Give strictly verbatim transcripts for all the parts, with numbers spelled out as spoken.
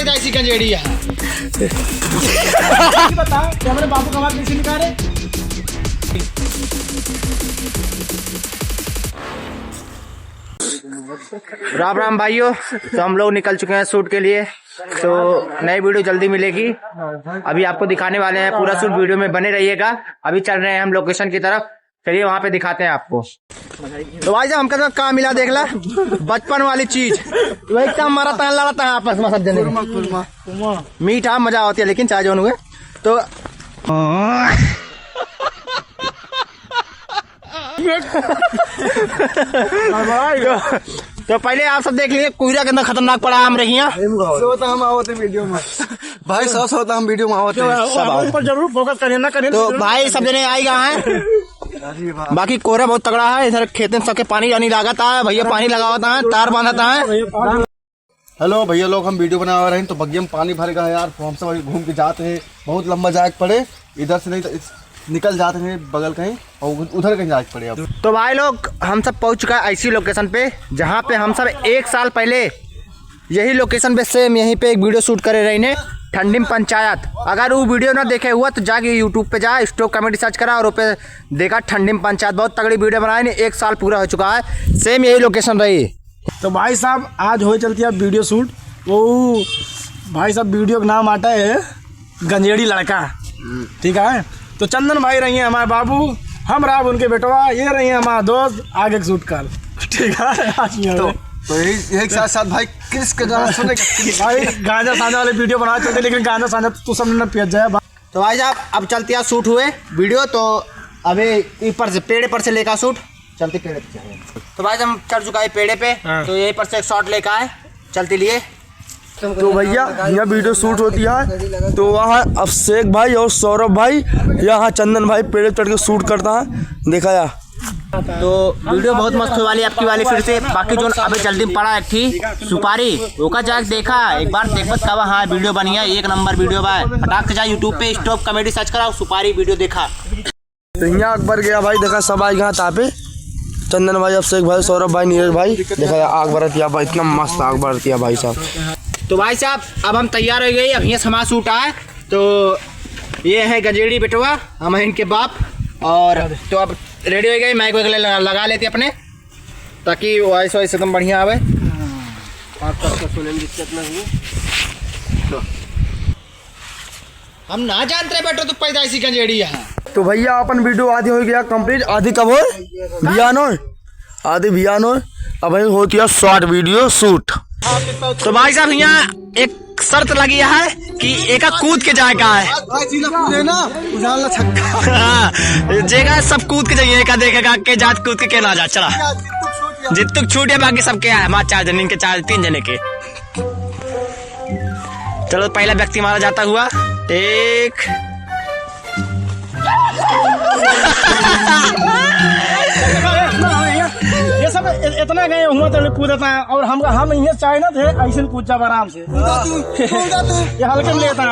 ऐसी गंजेड़ी है। ये बता कि हमारे बाबू का आवाज कैसे निकाले? राम राम भाइयों, तो हम लोग निकल चुके हैं शूट के लिए, तो नई वीडियो जल्दी मिलेगी। अभी आपको दिखाने वाले हैं पूरा शूट, वीडियो में बने रहिएगा। अभी चल रहे हैं हम लोकेशन की तरफ, चलिए वहाँ पे दिखाते हैं आपको। तो भाई साहब, हमका तो का मिला देख ला, बचपन वाली चीज, वही काम मारा था, लड़ा था आपस में सब जने। खुरमा, खुरमा। मीठा मजा होती है, लेकिन चाहे जौन हुए तो तो, तो पहले आप सब देख लीजिए, कुहरा कितना खतरनाक पड़ा हम रहिया। सो तो हम आवत है वीडियो में। भाई, सो, सो तो हम वीडियो में आवत है। सब आवत। ऊपर जरूर फोकस करिए, ना करिए तो तो भाई, सब जने आएगा है। अरे वाह। बाकी कोहरा बहुत तगड़ा है, इधर खेते में सबके पानी वानी लागत है, भैया पानी लगावत है, तार बांधत है। हेलो भैया लोग, हम वीडियो बनावे रहे हैं तो बगिया में पानी भर गया है यार, तो हम सब अभी घूम के जाते हैं, बहुत लंबा जाए के पड़े, इधर से नहीं तो इस, निकल जाते हैं बगल कहीं और उधर कहीं जाए के पड़े अब। तो भाई लोग, हम सब पहुँच चुका है ऐसी लोकेशन पे, जहाँ पे हम सब एक साल पहले यही लोकेशन पे, सेम यहीं पे एक वीडियो शूट करे रही ने, ठंडी में पंचायत। अगर वो वीडियो ना देखे हुआ तो जाके यूट्यूब पे जा, स्टॉक कॉमेडी सर्च करा और पे देखा ठंडी में पंचायत, बहुत तगड़ी वीडियो बनाए ने, एक साल पूरा हो चुका है, सेम यही लोकेशन रही। तो भाई साहब, आज होए चलती है वीडियो शूट। वो भाई साहब, वीडियो का नाम आता है गंजेड़ी लड़का, ठीक है। तो चंदन भाई रही हैं हमारे बाबू, हम रहा उनके बेटवा, ये रही हैं हमारा दोस्त, आगे के शूट कर, ठीक है। आज यहाँ तो, पे। तो यही, यही साथ साथ भाई, क्रिस का गाना सुने का? भाई, गांजा सांजा वाले वीडियो बना चलते, लेकिन गांजा सांजा तो सब ने पिया जाए। तो भाई साहब, अब चलती है शूट हुए वीडियो, तो अबे ऊपर से, पेड़े पर से लेकर शूट चलते पेड़े पे चढ़े। तो भाई, हम चढ़ चुका है पेड़े पे, हाँ। तो यहीं पर से एक शॉट लेकर आए, चलते लिए। तो भैया, यहाँ वीडियो शूट होती है, तो वहाँ अभिषेक भाई और सौरभ भाई, यहाँ चंदन भाई पेड़े पे चढ़ के शूट करता है, देखा या। तो वीडियो बहुत मस्त होने वाली आपकी वाली फिर से। बाकी जोन अबे जल्दी में पड़ा एक ठी सुपारी, ओका जाके देखा एक बार, देखबत का बा। हाँ, वीडियो बढ़िया, एक नंबर वीडियो बा। फटाक से जा YouTube पे स्टॉक कॉमेडी सर्च करा, सुपारी वीडियो देखा। तो यहाँ अकबर गया भाई, देखा सब आई गया तापे, चंदन भाई, अभिषेक भाई, सौरभ भाई, नीरज भाई, देखा या आग बरतिया भाई, इतना मस्त आग बरतिया भाई साहब। तो भाई साहब, अब हम तैयार हो गए, अब यहाँ से हमारा शूट आए। तो ये है गंजेड़ी बेटवा, हम हैं इनके बाप। और तो अब रेडी हो गए, माइक वाइक लगा, लगा लेते अपने, ताकि वॉइस वॉइस एकदम बढ़िया आवे। हाँ, और सबको सुने में दिक्कत ना हुई। हम ना जानते रहे बेटो, तू पैदाइशी गंजेड़ी है। तो भैया, अपन वीडियो आधी हो गया कंप्लीट। आधी कब होए? बिहान होए। आधी बिहान होए। अब होती है शॉर्ट वीडियो शूट। तो भाई साहब, यहाँ एक शर्त लगी है कि एका कूद के जाए का है। भाई जी ना कूदे ना, उजाला छक्का। हाँ, जेगा सब कूद के जाइए, एका देखेगा के जात कूद के, के ना जात। चला, जितुक छूट है, बाकी सबके है। हमारे चार जने, इनके चार, तीन जने के। चलो, पहला व्यक्ति मारा जाता हुआ। एक। ये सब इ-, इतना गए हुआ तो कूद देता है, और हम, हम ये चाहे ना थे, ऐसे कूद जाब आराम से। कूदा तू, कूदा तू। ये हल्के में लेता है।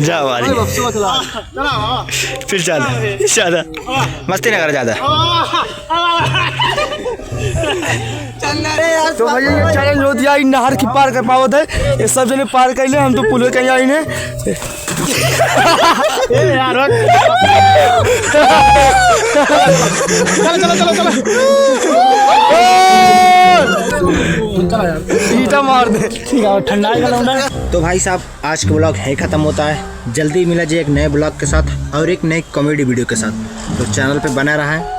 जा मारी। फिर ज्यादा, ज्यादा। मस्ती ना कर ज्यादा। तो भैया, ये चैलेंज हो दिया, इ नहर की पार कर पावत है। ये सब जने पार कर ले, हम तो पुल कहीं आई ने। ए यार, रुक। चलो, चलो, चलो, चलो। ईंटा मार दे। ठीक है, ठंडा है लौंडा। तो भाई साहब, आज का व्लॉग है खत्म होता है। जल्दी मिला जी एक नए व्लॉग के साथ और एक नए कॉमेडी वीडियो के साथ। तो चैनल पे बना रहा है।